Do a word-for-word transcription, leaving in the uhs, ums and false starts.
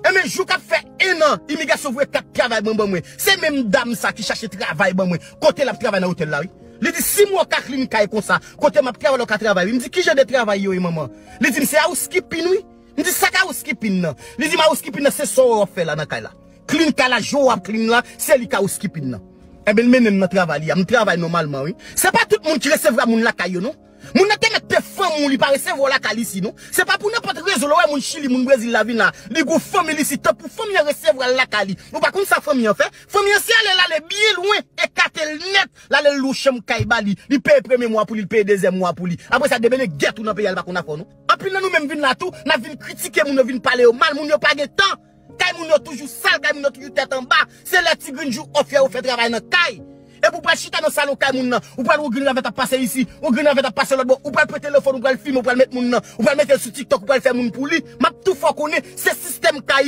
Enben, jou k ap fè en an, imigrasyon voye kat travay ban ban mwen. Se menm dam sa ki chache travay ban mwen. Kote l ap travay nan otèl la, wi. Li di, si mwen ka klin kay konsa, kote m ap travay la w ka travay, wi. M di, ki jan de travay yo ye, manman? Li di m, se housekeeping, wi. M di, sa k housekeeping nan? Li di m, housekeeping nan, se sa w ap fè la nan kay la. Klin kay la, jan w ap klin la, se li k housekeeping nan. Enben, l mennen m nan travay li a. M travay nòmalman, wi. Se pa tout moun ki resevwa moun lakay yo, non. Moun nan te mèt te fanmi w, li pa resevwa w lakay li isi, non. Se pa pou nenpòt rezon, lè w wè moun Chili, moun Brezil la vin la, li gon fanmi li isi, tanpou fanmi an resevwa l lakay li. Ou pa konn sa fanmi an fè? Fanmi an se ale l ale byen lwen, ekate l nèt, l ale l lwe chanm kay ba li. Li peye premye mwa pou li, li peye dezyèm mwa pou li. Apre sa, debene gèt ou nan peyi a, li pa konn afè w, non. Anpil nan nou menm vin la tou, n ap vin kritike moun yo, vin pale yo mal, moun yo pa gen tan. Kay moun yo toujou sal, kay moun yo toujou tèt anba. Se lè ti grenn jou off yo fè travay nan kay. Epi w pral chita nan salon kay moun nan, ou pral wè yon grenn navèt ap pase isi, yon grenn navèt ap pase lòt bò, ou pral pran telefòn, ou pral filme, ou pral met moun nan, ou pral mete l sou TikTok, ou pral fè moun pou li. M ap tou fè w konnen, se sistèm kay